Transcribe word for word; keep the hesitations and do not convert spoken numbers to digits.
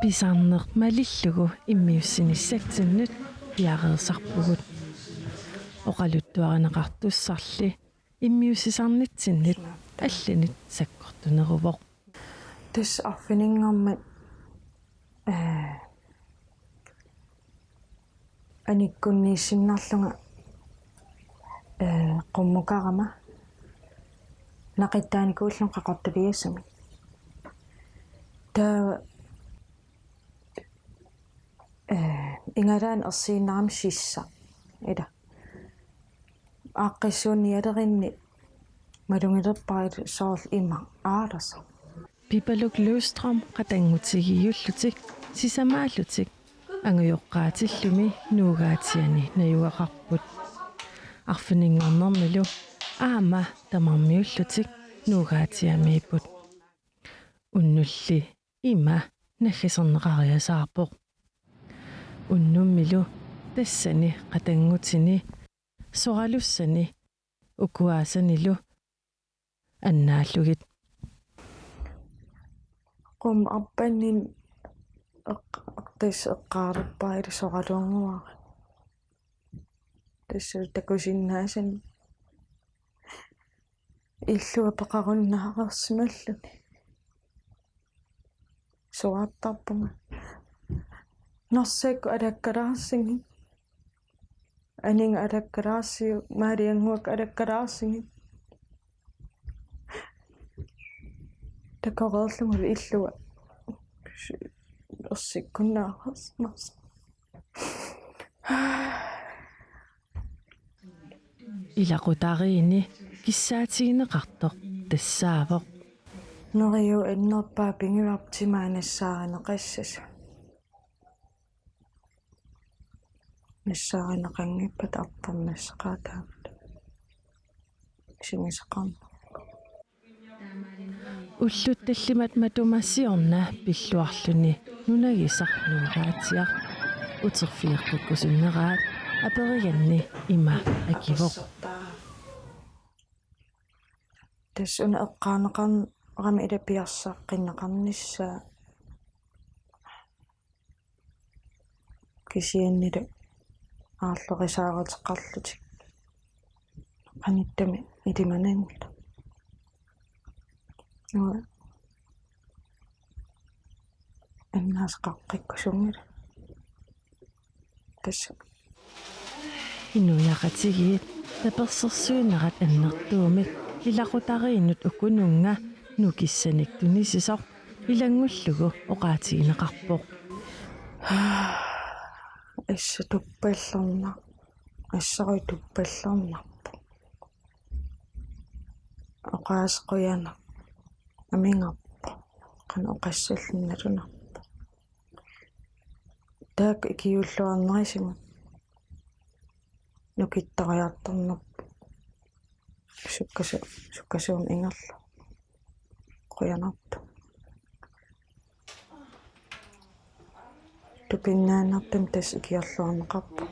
Pisarneq malillugu immiussinissatsinnut piareersarpugut. Oqaluttuarineqartussarli immiussisarnitsinnit allanit sakkortuneruvoq. Tassa arfininngormat, ee, anikkunniissinnarlunga, ee, qummukarama naqittaanikuullunga qaqortuliasumik. Taava, ee, igalaani ersiinnarami sissaq. Ila. Aaqqissuunnialerinni malugilerpara soorlu ima aalasoq. Pipaluk Løvstrøm qatanngutigiillutik sisamaallutik angajoqqaatillumi Nuugaatiani najugaqarput. Arfininngornermilu aamma tamarmiullutik Nuugaatiamiipput. Unnulli ima naggaserneqariasaarpoq. Unnummilu tassani qatanngutini soralussani ukuaasanilu annaallugit. Qummukarpanni eq-, eqqis eqqaalerpara soralunnguara. Tassa takusinnaasani illua peqarunnaareersimalluni. Suaartarpunga. Norsaakkut alakkalaarsigit. Aninga alakkalaarsiuk, maaliannguakka alakkalaarsigit. Takoreerlunga illua. Ersikkunnaareersimasoq. Ilaqutariinni kissaatigineqartoq tassaavoq. Neriup annerpaaq pigivarput timaat nassaarineqassasoq. Nassaarineqanngippat artornassaqaataavoq. Isigisaqarneq. Ullut tallimat matuma siorna pilluarluni nunagisaq Nuugaatiaq uterfigeqqikkusunneraat aperiganni ima akivoq. Tassa una eqqaaneqarnerami ila piarsaqqinneqarnissaa. Kisiannili aarlerisaaruteqarlutik. Qanittumi ilimananngilaq. Uanga annaasaqaqqikkusunngilaq. Tassa. Inuiaqatigiit tapersersuinerat annertuumik ilaqutariinnut ukununnga nukissanik tunisisoq ilanngullugu oqaatigineqarpoq. Assa tuppallernaq. Assarujuk tuppallernarpoq. Oqaaseq qujanaq. Amigarpoq. Qanoq oqassallugu nalunarpoq. Taakku ikiuulluarnerisigut nukittariartornerput. Sukkasu-, sukkasuumik ingerlavoq. Qujanarpoq. Tupinnaannartumik tassa ikiorluarneqarpoq.